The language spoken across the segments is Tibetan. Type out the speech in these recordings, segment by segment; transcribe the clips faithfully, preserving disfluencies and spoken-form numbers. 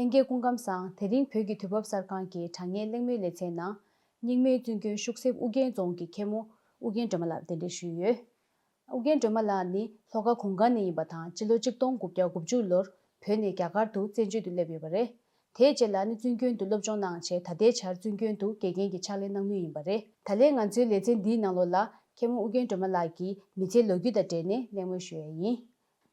ལྷན་རྒྱས་སྐུ་ཁམས་བཟང་། དེ་རིང་བོད་ཀྱི་དུས་བབ་གསར་ཁང་གི་དྲ་བརྙན་གླེང་མོལ་ལེ་ཚན་ནང་། རྙིང་མའི་བཙུན་དགོན་ཤུག་གསེབ་ཨུ་རྒྱན་རྫོང་གི་མཁན་མོ་ཨུ་རྒྱན་སྒྲོལ་མ་ལགས་གདན་འདྲེན་ཞུས་ཡོད། ཨུ་རྒྱན་སྒྲོལ་མ་ལགས་ནི་ལྷོ་ཁ་གུང་དཀར་ནས་ཡིན་པ་དང་། སྤྱི་ལོ་གཅིག་སྟོང་དགུ་བརྒྱ་དགུ་བཅུ་ལོར་བོད་ནས་རྒྱ་གར་དུ་བཙན་བྱོལ་དུ་སླེབས་ཡོད་པ་རེད། དེའི་རྗེས་ལ་ནི་བཙུན་དགོན་དུ་སློབ་སྦྱོང་གནང་རྗེས། ད་ལྟའི་ཆར་བཙུན་དགོན་དུ་དགེ་རྒན་གྱི་ཕྱག་ལས་གནང་མུས་ཡིན་པ་རེད། ད་ལན་ང་ཚོའི་ལེ་ཚན་འདིའི་ནང་ལོགས་ལ་མཁན་མོ་ཨུ་རྒྱན་སྒྲོལ་མ་ལགས་ཀྱི་མི་ཚེའི་ལོ་རྒྱུས་དང་འབྲེལ་ནས་གླེང་མོལ་ཞུ་ཡ་ཡིན།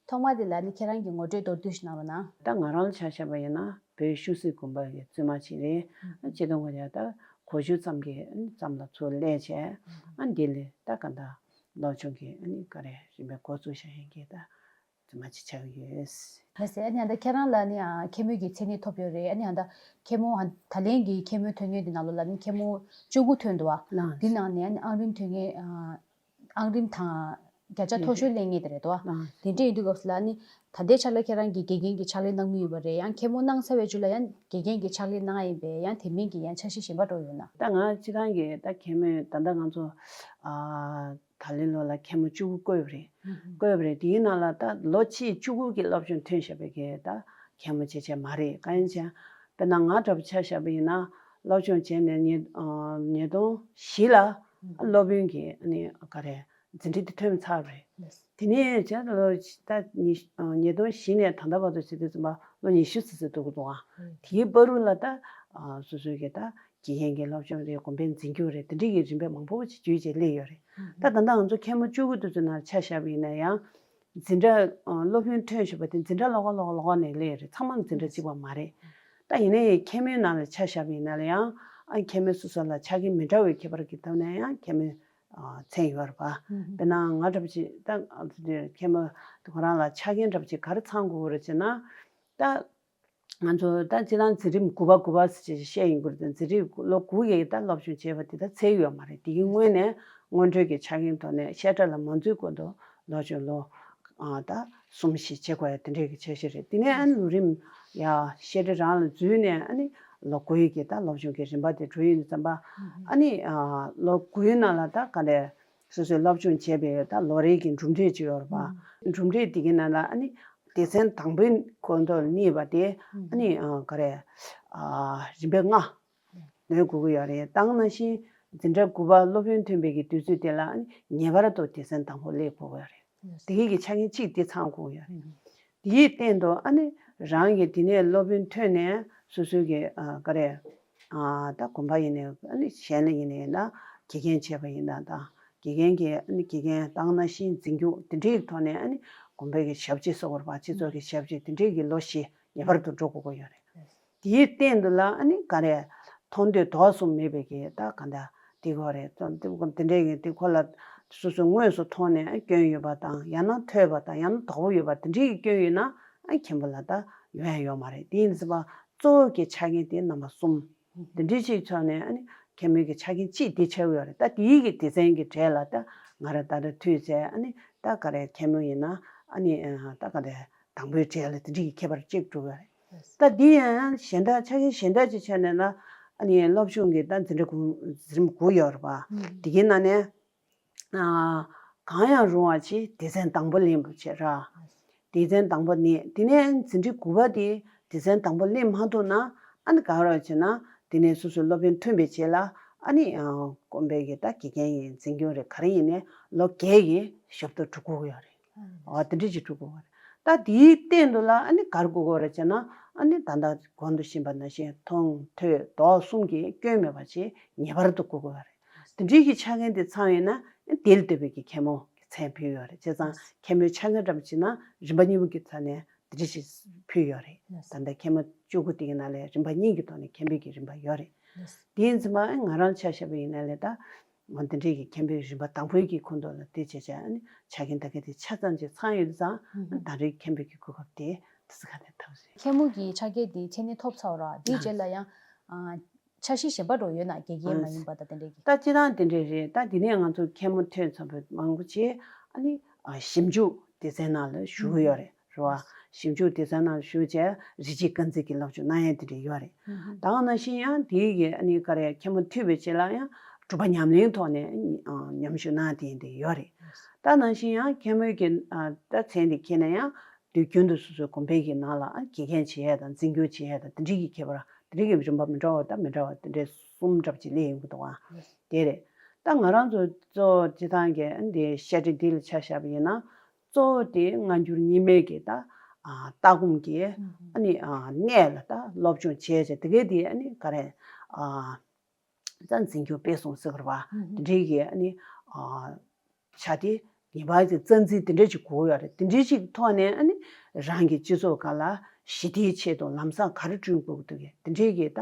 ཐོག་མ་དེ་ལ་ནི་ཁྱེད་རང་གི་ངོ་སྤྲོད་མདོར་བསྡུས་ཤིག་གནང་རོགས་གནང་། ད་ང་རང་ལ་ཆ་བཞག་པ་ཡིན་ན། བོད་ཤུག་གསེབ་དགོན་པ་གི་བཙུན་མ་ཅིག་རེད། ཨ་ཆིག་སྟོང་དགུ་བརྒྱ་ད་གོ་བཅུ་ཙམ་གྱི་ཨ་ནི་ཙམ་ལ་ཚུར་སླེབས་བྱས། ཨ་འདི་ལས་ད་ག་འདྲ་སློབ་སྦྱོང་གི་ཨ་ནི་ག་རེ་རིམ་པས་འགོ་བཙུགས་བཞག་མཁན་གྱི་ད་བཙུན་མ་ཅིག་ཆགས་ཀྱི་ཡོད། ལགས་སེ། ཨ་ནི་ཨ་ད་ཁྱེད་རང་ལ་ནི་ཨ་མཁན་མོའི་གི་མཚན་གནས་ཐོབ་ཡོད་རེད། ཨ་ནི་ཨ་ད་མཁན་མོ་ཨ་ད་ལན་གྱི་མཁན་མོའི་ཐོན་མཁན་དེ་ནང་ལོགས་ལ་ནི་མཁན་མོ་བཅུ་དགུ་ཐོན་འདུག་བ། ལགས། འདི་ནང་ནས་ཨ་ནི་ཨང་རིམ་ཐོན་མཁན་ཨ། ཨང་རིམ་དང་བརྒྱ་ཆ་མཐོ་ཤོས་ལེན་མཁན་དེ་རེད་དོ། ཨ། དེ་འདྲ་ཡིན་དུས་སྐབས་སུ་ལ་ནི་ད་ལྟའི་ཆར་ལ་ཁྱེད་རང་གིས་དགེ་རྒན་གྱི་ཕྱག་ལས་གནང་མུས་ཡོད་པ་རེད། ཡང་མཁན་མོ་གནང་ཚར་བའི་མཇུག་ལ་ཡང་དགེ་རྒན་གྱི་ཕྱག་ལས་གནང་ཡ་ཡིན་པས། ཡང་དེ་མིན་གྱི་ཡང་འཆར་གཞི་གཞན་པ་འདྲ་ཡོད་ན། ད་ང་སྤྱིར་བཏང་གི་ད་མཁན་མོས་ད་ལྟ་ང་ཚོ་ཨ་ད་ལན་ལོ་ལ་མཁན་མོ་བཅུ་དགུ་བསྐོས་པ་རེད། ཨུ་ཧུ། བསྐོས་པ་རེད། དེའི་ནང་ལ་ད་ལོ་ཕྱེད་བཅུ་དགུ་གི་སློབ་སྦྱོང་ཐོན་བཞག་པའི་གི་ད་མཁན་མོ་བྱས་བྱས་མ་རེད། གང་ཡིན་ཟེར་ན། དཔེར་ན་ང་འདྲ་པོ་ཆ་བཞག་པ་ཡིན་ན། སློབ་སྦྱོང་བྱས་ནས་ཉིས་ཨ་ཉིས་སྟོང་བཞི་ལ་སློབ་དཔོན་གྱི་ཨ་ནི་ག་རེ་འཛིན་གྲྭ་དེ་ཐོན་ཚར་བ་རེད། དེ་ནས་བྱས་ལོ་ད་ཉི་ཨ་ཉིས་སྟོང་བཞི་ནས་ད་ལྟ་བར་དུ་བྱས་དུས་ཙམ་པ་ལོ་ཉི་ཤུ་ཙམ་ཙམ་འདུག་གི་འདུག་ཨ། དེའི་བར་དུ་ལ་ད་ཨ་སོ་སོའི་གི་ད་དགེ་རྒན་གྱི་སློབ་སྦྱོང་རེད། དགོན་པའི་འཛིན་སྐྱོང་རེད། དེ་འདྲའི་གི་རིམ་པ་མང་པོ་ཞིག་བརྒྱུད་བྱས་སླེབས་ཡོད་རེད། ད་ད་ལྟ་ང་ཚོ་མཁན་མོ་བཅུ་དགུ་དེ་ཚོའི་ནང་ཆ་བཞག་པ་ཡིན་ན་ཡང་། འཛིན་གྲྭ་ཨ་སློབ་དཔོན་ཐོན་བཞིན་པ་དེ་འཛིན་གྲྭ་ལོགས་ཀ་ལོགས་ཀ་ལོགས་ཀ་ནས་སླེབས་ཡོད་རེད། ཚང་མ་འཛིན་གྲྭ་གཅིག་པ་མ་རེད། ད་ཡིན་ནའི་མཁན་མོའི་ནང་ལ་ཆ་བཞག་པ་ཡིན་ན་ལ་ཡང་ཨ་མཁན་མོ་སོ་སོ་ལ་ཆ་རྐྱེན་མི་འདྲ་བའི་ཁྱད་པར་གྱི་ཐོག་ནས་ཡང་མཁན་མོའི་ཨ་མཚན་ཡོད་རེད་པ། དཔེར་ན་ང་འདྲ་པོ་ཅིག་ད་ཨ་མཁན་མོ་ཁོ་རང་ལ་ཆ་རྐྱེན་འདྲ་པོ་ཅིག་ག་རེ་ཚང་དགོས་རེད་ཅེ་ན། ད། ང་ཚོ་ད་སྤྱིར་བཏང་འཛིན་རིམ་དགུ་པ་དགུ་པ་ཟེར་བྱས་བཤད་ཡིན་དགོས་རེད་དེ། འཛིན་རིམ་ལོ་དགུ་ཡི་ད་སློབ་སྦྱོང་བྱས་པ་དེ་ད་ཚད་ཡོད་མ་རེད། དེ་གི་སྔོན་ནས་སྔོན་འགྲོའི་གི་ཆ་རྐྱེན་ཐོག་ནས་བཤད་གྲྭ་ལ་མ་འཛུལ་གོང་དུ་སློབ་སྦྱོང་ལོ་ཨ་ད་གསུམ་བཞི་བྱེད་དགོས་ཡ་དེ་འདྲའི་གི་འཆར་གཞི་རེད། དེ་ནས་ཨ་ནི་ལོ་རིམ་ཡ་བཤད་གྲྭ་རང་ལ་འཛུལ་ནས་ཨ་ནི་ལོ་དགུ་ཡི་གི་ད་སློབ་སྦྱོང་གི་རིམ་པ་དེ་འགྲོ་ཡིན་ཙམ་པ། ཨ་ནི་ཨ་ལོ་དགུའི་ནང་ལ་ད་ག་འདྲ་སོ་སོའི་སློབ་སྦྱོང་བྱས་པའི་ད་ལོ་རེའི་གི་གྲུབ་འབྲས་ཅིག་ཡོད་རེད་པ། གྲུབ་འབྲས་དེ་གི་ནང་ལ་ཨ་ནི། སྡེ་ཚན་དང་པོའི་ཁོངས་གཏོགས་ལ་གནས་པ་དེ་ཨ་ནི་ཨ་ག་རེ་ཨ་རིམ་པས་ལྔ་ལོན་དགོས་ཀྱི་ཡོད་རེད། ད་ག་ནང་བཞིན་འཛིན་གྲྭ་དགུ་པ་སློབ་དཔོན་ཐོན་པའི་གི་དུས་ཚོད་དེ་ལ་ཨ་ནི་ངེས་པར་དུ་སྡེ་ཚན་དང་པོ་སླེབས་དགོས་ཀྱི་ཡོད་རེད། དེ་གི་གི་ཆ་རྐྱེན་གཅིག་དེ་ཚང་དགོས་ཀྱི་ཡོད་རེད། དེའི་སྟེང་དུ་ཨ་ནི་རང་གི་དེ་ནས་སློབ་དཔོན་ཐོན་ནས་སོ་སོའི་གི་ཨ་ག་རེ་ཨ་ད་དགོན་པ་ཡིན་ནའི་ཨ་ནི་གཞན་ལ་ཡིན་ནའི་ཡིན་ན་དགེ་རྒན་བྱས་པ་ཡིན་ན་ད། དགེ་རྒན་གྱི་ཨ་ནི་དགེ་རྒན་དང་ནང་བཞིན་འཛིན་སྐྱོང་དེ་འདྲའི་ཐོག་ནས་ཨ་ནི་དགོན་པའི་གི་ཞབས་ཕྱི་སོགས་རེད་པ། སྤྱི་ཚོགས་ཀྱི་ཞབས་ཕྱི་དེ་འདྲའི་གི་ལོ་བཞི་ངེས་པར་དུ་འགྲོ་དགོས་ཀྱི་ཡོད་རེད། དེའི་སྟེང་དུ་ལ་ཨ་ནི་ག་རེ་མཐོང་ཐོས་དོགས་གསུམ་མེད་པའི་གི་ད་ག་འདྲ་དེ་གོ་རེད། དེ་འདྲའི་གི་དེ་ཁོ་ལ་སོ་སོ་དངོས་སུ་མཐོང་ནས་སྐྱོན་ཡོད་པ་དང་། ཡང་ན་ཐོས་པ་དང་། ཡང་ན་དོགས་པ་ཡོད་པ་དེ་འདྲའི་གི་སྐྱོན་ཡོད་ན་ཨ་མཁན་པོ་ལ་ད་ཡོང་ཡ་ཡོད་མ་རེད། དེ་ཡིན་ཙང་གཙོ་བོ་གི་ཆ་རྐྱེན་དེ་རྣམ་པ་གསུམ། དེ་འདྲའི་ཅིག་ཐོག་ནས་ཨ་ནི་མཁན་པོའི་གི་ཆ་རྐྱེན་གཅིག་དེ་ཆགས་ཡོད་རེད། ད་དེའི་གི་སྡེ་ཚན་གྱི་གྲས་ལ་ད་ང་རང་ད་ལྟ་མཐུད་ཚེ་ཨ་ནི་ད་ག་རེ་མཁན་པོ་ཡིན་ན་ཨ་ནི་ད་ག་རེ་དང་པོའི་གྲས་ལ་དེ་འདྲའི་གི་ཁྱད་པར་གཅིག་གྲུབ་ཡོད་རེད། ད་འདི་ཡང་གཞན་དག་ཆ་རྐྱེན་གཞན་དག་ཅིག་ཆགས་ནས་ན་ཨ་ནི་སློབ་སྦྱོང་གི་ད་འཛིན་གྲྭ་དགུ་འཛིན་རིམ་དགུ་ཡོད་རེད་པ། དེ་གི་ནང་ནས། ཨ་གང་ཡང་རུང་བ་ཅིག་སྡེ་ཚན་དང་པོ་ལེན་པ་བྱེད་ར། སྡེ་ཚན་དང་པོ་ནས་དེ་ནས་འཛིན་གྲྭ་དགུ་པ་དེ་སྡེ་ཚན་དང་པོ་ལེན་མ་ཐུབ་ན་ཨ་ནི་ག་རེ་བྱེད་ན། དེ་ནས་སོ་སོའི་སློབ་དཔོན་ཐོན་པའི་རྗེས་ལ་ཨ་ནི་ཨ་དགོན་པའི་གི་ད་དགེ་རྒན་ཡིན། འཛིན་སྐྱོང་རེད། ག་རེ་ཡིན་ནའི་ལོ་བརྒྱད་ཀྱི་ཞབས་ཏོག་སྒྲུབ་དགོས་ཀྱི་ཡོད་རེད། ཨ་དེ་འདྲ་ཅིག་སྒྲུབ་དགོས་ཀྱི་ཡོད་རེད། ད་དེའི་སྟེང་དུ་ལ་ཨ་ནི་ག་རེ་དགོས་ཀྱི་ཡོད་རེད་ཅེ་ན། ཨ་ནི་ད་ལྟ་གོང་དུ་ཞུས་པ་ནང་བཞིན་མཐོང་ཐོས་དོགས་གསུམ་གྱི་སྐྱོན་མེད་པ་ཅིག་ངེས་པར་དུ་དགོས་ཀྱི་ཡོད་རེད། དེ་འདྲའི་གི་ཆ་རྐྱེན་དེ་ཚང་ཡོད་ན་དེ་ལ་ལྟོས་པའི་གི་མཁན་མོ་གི་མཚན་ཕུལ་ཡོད་རེད། བྱས་ཙང་མཁན་མོའི་ཆ་རྐྱེན་འདྲ་པོ་བྱས་ན་རིམ་པ་གཉིས་པོ་གི་ཐོག་ནས་དེ་འདྲ་ཞིག་ཕུལ་ཡོད་རེད། ད་ལྟ་མཁན་མོ་བཅུ་དགུ་དེ་གི་ནང་ལས་རིམ་པ་གཉིས་ཀྱི་ཐོག་ནས་མཁན་པོའི་གི་རིམ་པ་ཡོད་རེད། དེ་ཡིན་ཙང་མ་ང་རང་ཆ་བཞག་པ་ཡིན་ན་ལས་ད་འོ་དེ་འདྲའི་གི་མཁན་པོའི་རིམ་པ་དང་པོའི་གི་ཁོངས་གཏོགས་ལ་དེ་བྱས་བྱས་ཨ་ནི་ཆ་རྐྱེན་ད་ག་དེ་ཆ་ཙམ་ཅིག་ཚང་ཡོད་ཙང་ད་རེས་མཁན་པོའི་གི་གོ་སྐབས་དེ་དེ་ཚོ་ག་ནས་ཐོབ་ཟེར། མཁན་མོ་གི་ཕྱག་འཁྱེར་དེ་མཚན་གནས་ཐོབ་ཚར་བ་ར། དེའི་རྗེས་ལ་ཡང་ཨ། འཆར་གཞི་གཞན་པ་འདྲ་ཡོད་ན། དགེ་རྒན་མ་ཡིན་པ་དང་དེ་འདྲའི་གི། ད་སྤྱིར་བཏང་དེ་འདྲས་རེད། ད་དེ་ནས་ང་ཚོ་མཁན་མོ་ཐོན་ཚར་བའི་མང་པོ་ཅིག་ཨ་ནི་ཨ་ཞིབ་འཇུག་སྡེ་ཚན་ནང་ལ་ཞུགས་ཡོད་རེད། རེད་བ། ཞིབ་འཇུག་སྡེ་ཚན་ནང་ཞུགས་བྱས་རིགས་གཅིག་རྐང་འཛིན་གྱི་སློབ་སྦྱོང་གནང་ཡས་དེ་འདྲས་ཡོད་རེད། ད་ག་ནང་བཞིན་ཡང་དེའི་གི་ཨ་ནི་ག་རེ་མཁན་མོ་ཐོན་པའི་རྗེས་ལ་ཡང་གྲུབ་པ་ཉམས་ལེན་ཐོག་ནས་ཨ་ཉམས་ཞིབ་གནང་དེ་འདྲས་ཡོད་རེད། ད་ནང་བཞིན་ཡང་མཁན་མོའི་གི་ཨ་ད་མཚན་དེ་འཁྱེར་ནས་ཡང་ དུས་རྒྱུན་དུ་སོ་སོའི་དགོན་པའི་གི་ནང་ལ་ཨ་དགེ་རྒན་བྱེད་ཡས་དང་འཛིན་སྐྱོང་བྱེད་ཡས་དང་དེ་འདྲའི་གི་ཁྱད་པར་དེ་འདྲའི་གི་རིམ་པ་མི་འདྲ་བ་དང་མི་འདྲ་བ་དེ་འདྲའི་གསུམ་འདྲ་པོ་ཅིག་སླེབས་ཡོང་གི་འདུག་ཨ། དེ་རེད། ད་ང་རང་ཚོ་གཙོ་བོ་སྤྱི་བཏང་གི་ཨ་འདི་བཤད་ཁྲིད་འདི་ལ་ཆ་བཞག་པ་ཡིན་ན། གཙོ་བོ་དེ་སྔ་འགྱུར་རྙིང་མའི་གི་ད་ཨ་ལྟ་སྒོམ་གྱི་ཨ་ནི་ཨ་གནས་ལ་ད་སློབ་སྦྱོང་བྱས་བྱས་དེ་གའི་དེ་ཨ་ནི་ག་རེ་ཨ་ད་འཛིན་སྐྱོང་སྤེལ་གསུམ་ཟེར་གི་རེད་བ། དེ་འདྲའི་གི་ཨ་ནི་ཨ་བྱ་དེ་ངེས་པར་དུ་རྩ་འཛིན་དེ་འདྲ་ཅིག་དགོས་ཡོད་རེད། དེ་འདྲའི་ཅིག་ཐོག་ནས་ཨ་ནི་རང་གི་སྤྱི་ཚོགས་སྒང་ལ་ཞི་བདེའི་ཆེད་དུ་ལམ་སང་ག་རེ་བསྐྲུན་དགོས་ཀྱི་འདུག་གས། དེ་འདྲའི་གི་ད་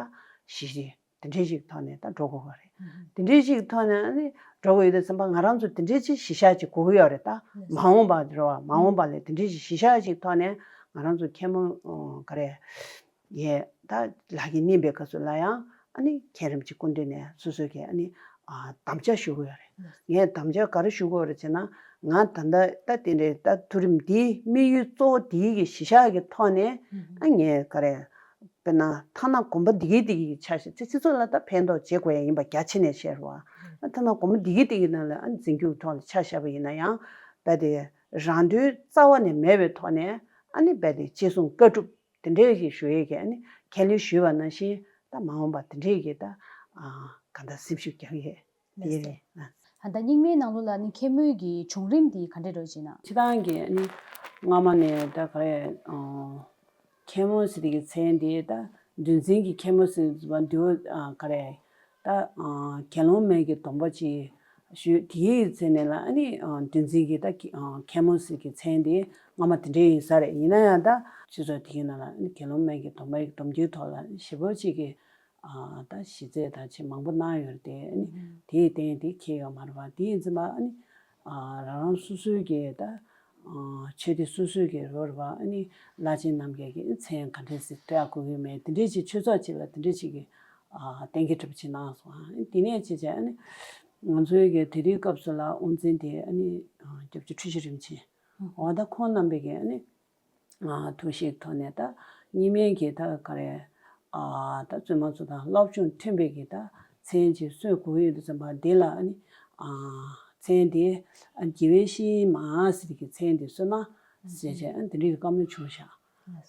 ཞི་བདེ་དེ་འདྲའི་ཅིག་ཐོག་ནས་ད་འགྲོ་དགོས་པ་རེད། དེ་འདྲའི་ཅིག་ཐོག་ནས་ཨ་ནི་འགྲོ་དགོས་ཡོད་དུས་ཙམ་པ་ང་རང་ཚོ་དེ་འདྲའི་ཅིག་གཞི་བཞག་ཅིག་དགོས་ཀྱི་ཡོད་རེད། ད་མ་འོངས་པ་རེད་བ། མ་འོངས་པ་ལ་དེ་འདྲའི་ཅིག་གཞི་བཞག་ཅིག་ཐོག་ནས་ང་རང་ཚོ་མཁན་མོ་ག་རེ་ཡས་ད་ལག་གིས་མནན་པའི་སྐབས་སུ་ལ་ཡང་ཨ་ནི་མཁན་རིན་པོ་ཆེ་སྐུ་མདུན་ནས་སོ་སོའི་གི་ཨ་ནི་ཨ་དམ་བཅའ་ཞུ་གི་ཡོད་རེད། ངས་དམ་བཅའ་ག་རེ་ཞུ་གི་ཡོད་རེད་ཟེར་ན། ང་ད་ལྟ་ད་དེ་འདྲའི་ད་མཐོ་རིམ་འདིའི་དམིགས་ཡུལ་གཙོ་བོ་འདིའི་གི་གཞི་བཞག་གི་ཐོག་ནས་ཨ་ངས་ག་རེ་དཔེར་ན་ཐ་ན་དགོན་པ་འདི་གི་འདི་གི་ཆ་ཞིག་སྤྱི་སྤྱི་ཚོགས་ལ་ད་ཕན་ཐོགས་བྱེད་དགོས་ཡ་ཡིན་པ་རྒྱ་ཆེ་ནས་བཤད་རེད་བ། ཐ་ན་དགོན་པ་འདི་གི་འདི་གི་ནང་ལ་ཨ་ནི་འཛིན་སྐྱོང་ཐོག་ལ་ཆ་བཞག་པ་ཡིན་ན་ཡང་རྦད་དེ་རང་དོན་རྩ་བ་ནས་མེད་པའི་ཐོག་ནས་ཨ་ནི་རྦད་དེ་ཅི་གསུང་བཀའ་སྒྲུབ། དེ་འདྲའི་ཞིག་ཞུ་ཡས་ཀྱི་ཨ་ནི་ཁས་ལེན་ཞུས་པ་ནང་བཞིན་ད་མ་འོངས་པ་དེ་འདྲའི་གི་ད་ཨ་གང་ལྟར་སེམས་ཤུགས་རྒྱག་ཡས་དེ་རེད། ཨ་ད་རྙིང་མའི་ནང་ལོགས་ལ་ནི་མཁན་མོའི་གི་བྱུང་རིམ་འདི་ག་འདྲ་འགྲོ་ཅེ་ན། སྤྱི་བཏང་གི་ཨ་ནི་སྔ་མ་ནས་ད་ག་རེ་ཨ་མཁན་མོ་ཟེར་དེ་གི་མཚན་དེ་ད་འདུལ་འཛིན་གྱི་མཁན་མོ་ཟེར་བ་འདུལ་བ་ཨ་ག་རེ་ད་ཨ་དགེ་སློང་མའི་གི་སྡོམ་པ་ཅིག་ཞུས། དེའི་མཚན་ནས་ལ་ཨ་ནི་ཨ་འདུལ་འཛིན་གྱི་ད་ཨ་མཁན་མོ་ཟེར་གྱི་མཚན་དེ་སྔ་མ་དེ་འདྲའི་ཡིན་ས་རེད། ཡིན་ན་ཡང་ད་སྤྱི་ཚོགས་དེའི་ནང་ལ་ཨ་ནི་དགེ་སློང་མའི་གི་སྡོམ་པའི་སྡོམ་རྒྱུན་ཐོག་ལ་ཞེ་པོ་ཅིག་གི་ཨ་ད་ཞི་རྩད་དང་ཆེས་མང་པོ་གནང་ཡོད་རེད་དེ། ཨ་ནི་ཨ་དེའི་སྟེང་དེ་འཁེལ་ཡོད་མ་རེད་པ། དེ་ཡིན་ཙམ་པ་ཨ་ནི་ཨ་རང་རང་སོ་སོའི་གི་ད་ཨ་ཆོས་སྡེ་སོ་སོའི་གི་རོལ་བ་ཨ་ནི་བླ་ཆེན་རྣམ་རྒྱལ་གྱི་མཚན་ག་འདྲས་ཟིག་སྤྲད་དགོས་ཀྱི་མེད། དེ་འདྲས་ཅིག་ཆོས་ཚོགས་ཅིག་ལ་དེ་འདྲས་ཅིག་གི་ཨ་གཏན་འཁེལ་འདྲ་པོ་ཅིག་གནང་སོང་། ཨ་ནི་དེ་ནས་ཅིག་བྱས་ཨ་ནི་ང་ཚོའི་གི་དེ་དུས་སྐབས་སུ་ལ་དབུ་འཛིན་དེ་ཨ་ནི་ཨ་སྐྱབས་རྗེ་འཁྲུལ་ཞིག་རིན་ཆེན། འོ་ད་ཁོང་རྣམ་པས་ཀྱི་ཨ་ནི་ཨ་ཐུགས་ཞིབ་ཐོག་ནས་ད་རྙིང་མའི་གི་ད་ག་རེ་ཨ་ད་བཙུན་མ་ཚོ་དང་སློབ་སྦྱོང་མཐུན་པའི་གི་ད་མཚན་ཅིག་གསོལ་དགོས་ཡོད་དུས་ཙམ་པ་འདི་ལ་ཨ་ནི་ཨ་མཚན་དེ་ཨ་དགེ་བའི་བཤེས་གཉེན་མ་ཟེར་གི་མཚན་དེ་གསོལ་ན་ཟེར་བྱས་ཨ་དེ་འདྲའི་གི་བཀའ་མོལ་བྱུང་ཤག་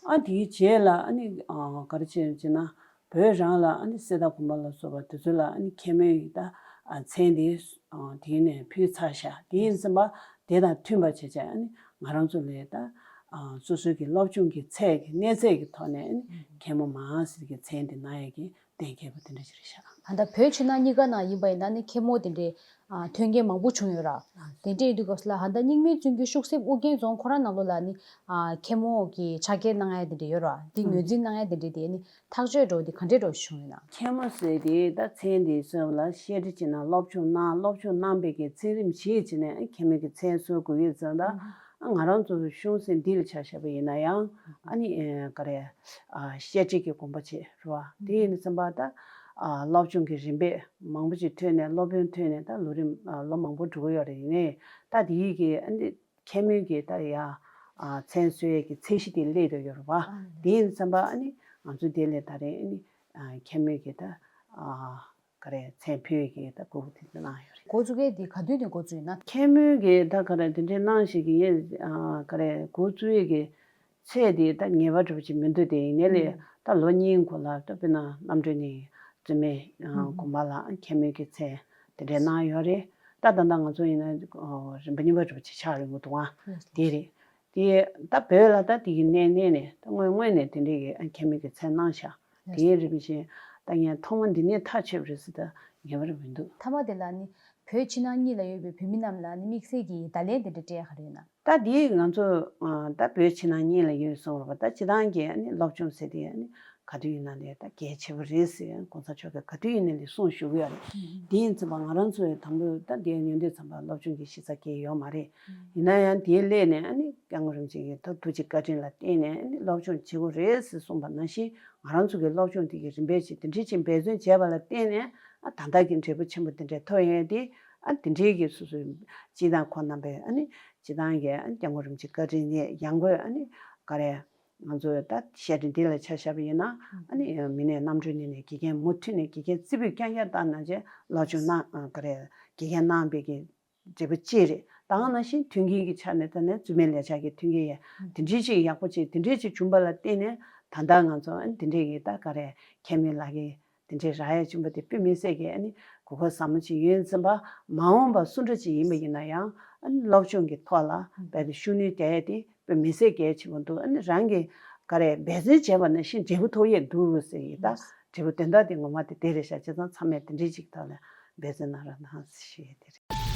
ཨ་དེའི་རྗེས་ལ་ཨ་ནི་ཨ་ག་རེ་བྱས་ཅེ་ན། བོད་རང་ལ་ཨ་ནི་གསེར་རྟ་དགོན་པ་ལ་སོགས་པ་དེ་ཚོ་ལ་ཨ་ནི་མཁན་མོའི་ད་ཨ་མཚན་དེ་ཨ་དེ་ནས་ཕུལ་ཚར་ཤག་དེ་ཡིན་ཙམ་པ་དེ་དང་མཐུན་པ་བྱས་བྱས་ཨ་ནི་ང་རང་ཚོ་ལ་ད་ཨ་སོ་སོའི་གི་སློབ་སྦྱོང་གི་ཚད་ཀྱི་གནས་ཚད་ཀྱི་ཐོག་ནས་ཨ་ནི་མཁན་མོ་མ་ཟེར་གི་མཚན་དེ་གནང་ཡས་ཀྱི་གཏན་འཁེལ་བ་དེ་འདྲ་ཞིག་རེད་ཤག་ད་ལྟ་བོད་ཕྱི་ནང་གཉིས་ཀ་ནང་ཡིན་པ་ཡིན་ན་ནི་མཁན་མོ་དེ་འདྲའི་ཨ་ཐོན་མཁན་མང་པོ་བྱུང་ཡོད་ར། དེ་འདྲ་ཡིན་དུས་སྐབས་སུ་ལ་ཧ་ད་རྙིང་མའི་བཙུན་གྱི་ཤུག་གསེབ་ཨུ་རྒྱན་རྫོང་ཁོ་རང་ནང་ལོགས་ལ་ནི་ཨ་མཁན་མོ་གི་ཕྱག་འཁྱེར་གནང་ཡ་དེ་འདྲ་ཡོད་ར། དེ་ངོས་འཛིན་གནང་ཡ་དེ་འདྲ་དེ་ནི་ཐག་གཅོད་འགྲོ་དེ་ག་འདྲ་འགྲོ་བྱུང་ཡོད་ན། མཁན་མོ་ཟེར་དེ་ད་མཚན་དེ་སོགས་ལ་བཤད་ཁྲིད་བྱེད་ན་སློབ་སྦྱོང་གནང་། སློབ་སྦྱོང་གནང་བའི་གི་ཚད་རིམ་ཞིག་བྱས་ནས་མཁན་མོ་གི་མཚན་གསོལ་དགོས་ཡོད་ཙང་ད་ང་རང་ཚོ་གཞུང་སྲིད་འདི་ལ་ཆ་བཞག་པ་ཡིན་ན་ཡང་ཨ་ནི་ག་རེ་བཤད་ཁྲིད་ཀྱི་དགོངས་པ་བྱེད་ར་བ་དེ་ཡིན་ཙམ་པ་ད་སློབ་སྦྱོང་གི་རིམ་པས། མང་པོ་ཅིག་ཐོན་ནས་སློབ་དཔོན་ཐོན་ནས་ད་ལོ་རིམ་ཨ་ལོ་མང་པོ་འགྲོ་གི་ཡོད་རེད། ཡིན་ནའི་ད་དེ་ཡི་གི་ཨ་ནི་མཁན་མོའི་གི་ད་ཡ་ཨ་མཚན་གསོལ་ཡས་ཀྱི་ཚད་གཞི་དེ་སླེབས་བསྡད་ཡོད་རེད་བ། དེ་ཡིན་ཙམ་པ་ཨ་ནི་ང་ཚོ་དེ་ལས་ད་རེས་ཨ་ནི་ཨ་མཁན་མོའི་གི་ད་ཨ་ག་རེ་མཚན་ཕུལ་ཡས་ཀྱི་ད་གོ་སྐབས་དེ་གནང་ཡོད་རེད། འགོ་བཙུགས་མཁན་དེ་ག་དུས་ནས་འགོ་བཙུགས་ཡིན་ན། མཁན་མོའི་གི་ད་ག་རེ་དེ་འདྲའི་གནང་ཞིག་གི་ཡས་ཨ་ག་རེ་འགོ་བཙུགས་ཡས་ཀྱི་ཚད་དེ་ད་ངེས་པ་འདྲ་པོ་ཅིག་མི་འདུག་དེ་ཡིན་ནའི་ལས་ད་ལོ་གཉིས་འགོར་ལ་ད་དཔེར་ན་རྣམ་གྲོལ་གླིང་བཙུན་མའི་དགོན་པ་ལ་མཁན་མོའི་གི་མཚན་དེ་འདྲའི་གནང་ཡོད་རེད། ད་ད་ལྟ་ང་ཚོ་ཡིན་ན་རིམ་པ་གཉིས་པ་འདྲ་པོ་ཅིག་ཆགས་ཡོང་གི་འདུག་ཨ། དེ་རེད། དེ་ད་བོད་ལ་ད་དེ་གི་གནས་གནས་ནས་ད་སྔོན་སྔོན་ནས་དེ་འདྲའི་གི་མཁན་མོའི་གི་མཚན་གནང་ཤག་དེའི་རིམ་བཞིན་ད་ངས་ཐོག་མ་འདི་ནས་ཐག་ཆོད་པ་རེད་ཟེར་ད་ངེས་པ་རེད་མི་འདུག་མཐའ་མ་དེ་ལ་ནི་བོད་ཕྱི་ནང་གཉིས་ལ་ཡོད་པའི་བོད་མི་རྣམས་ལ་ནི་དམིགས་བསལ་གྱི་བརྡ་ལན་དེ་འདྲ་སྤྲད་ཡག་ག་རེ་ཡོད་ན། ད་འདི་ང་ཚོ་ཨ་ད་བོད་ཕྱི་ནང་གཉིས་ལ་ཡོད་གསུངས་རོགས་པ། ད་སྤྱི་བཏང་གི་ཨ་ནི་སློབ་སྦྱོང་ཟེར་དེ་ཨ་ནི་ག་དུས་ཡིན་ན་ལས་ད་གལ་ཆེ་བོ་རེད་ཟེར་གོང་ས་མཆོག་གིས་ག་དུས་ཡིན་ན་ལས་གསུངས་བཞུགས་ཡོད་རེད། དེ་ཡིན་ཙམ་པ་ང་རང་ཚོ་ཡི་དང་པོ་ད་འདི་ཡོང་དུས་ཙམ་པ་སློབ་སྦྱོང་གི་གཞི་རྩ་གལ་ཡོད་མ་རེད། ཡིན་ན་ཡང་དེའི་སླད་ནས་ཨ་ནི་སྐྱབས་མགོན་རིན་པོ་ཆེ་གི་ཐུགས་རྗེ་བཀའ་དྲིན་ལ་བརྟེན་ནས་ཨ་ནི་སློབ་སྦྱོང་བྱེད་དགོས་རེད་ཟེར་གསུངས་པ་ནང་བཞིན་ང་རང་ཚོ་གི་སློབ་སྦྱོང་དེ་གི་རིམ་པས་ཅིག་དེ་འདྲའི་ཅིག་འབད་བརྩོན་བྱས་པ་ལ་བརྟེན་ནས་ཨ་ད་ལྟ་གི་འབྲས་བུ་ཆེན་པོ་དེ་འདྲ་ཐོབ་ཡོང་དེ་ཨ་དེ་འདྲའི་གི་སོ་སོའི་སྤྱི་བཏང་ཁོང་རྣམ་པས་ཨ་ནི་སྤྱི་བཏང་གི་ཨ་ནི་སྐྱབས་མགོན་རིན་པོ་ཆེ་བཀའ་དྲིན་ནས་ཡང་སྒོས་ཨ་ནི་ག་རེ། ང་ཚོ་ད་བཤད་ཁྲིད་འདི་ལ་ཆ་བཞག་པ་ཡིན་ན་ཨ་ནི་མི་སྣའི་རྣམ་གྲོལ་གླིང་ནས་དགེ་རྒན་མུ་མཐུད་ནས་དགེ་རྒན་རྩེ་ཕུད་རྐྱང་རྐྱང་བཏང་ན་བྱས་སློབ་སྦྱོང་གནང་ག་རེ་དགེ་རྒན་གནང་བའི་གི་འབྲས་བུ་ཅི་རེད། ད་ག་ནང་བཞིན་མཐུན་རྐྱེན་གྱི་ཆ་ནས་ད་ནས་བཙུན་མའི་ལས་བྱ་གི་མཐུན་རྐྱེན་ཡང་དེ་འདྲའི་ཅིག་ཡག་པོ་ཅིག་དེ་འདྲའི་ཅིག་བྱུང་པ་ལ་བརྟེན་ནས་ད་ལྟ་ང་ཚོ་ཨ་ནི་དེ་འདྲའི་གི་ད་ག་རེ་ཁྱད་མེད་ལག་གི་དེ་འདྲའི་རག་ཡས་བྱུང་པ་དེ་དཔེ་མི་སྲིད་ཀྱི་ཨ་ནི་གོ་སྐབས་ཟབ་མོ་ཅིག་ཡིན་ཙམ་པ། མ་འོངས་པ་སུ་འདྲ་ཅིག་ཡིན་པ་ཡིན་ན་ཡང་ཨ་ནི་སློབ་སྦྱོང་གི་ཐོག་ལ་རྦད་དེ་ཤུགས་སྣོན་རྒྱག་ཡས་དེ་དཔེ་མི་སྲིད་གལ་ཆེན་པོ་འདུག་ཨ་ནི་རང་གིས་ག་རེ་འབད་བརྩོན་བྱས་པ་ནང་བཞིན་འབྲས་བུ་ཐོབ་ཡས་འདུག་ཟེར་གི་ད་འབྲས་བུ་དོན་དག་དེ་ངོ་མ་དེ་དེ་རེད་ཤག་བྱས་ཙང་ཚང་མས་དེ་འདྲའི་ཅིག་ཐོག་ལ་འབད་བརྩོན་གནང་རོགས་གནང་ཞེས་དེ་རེད།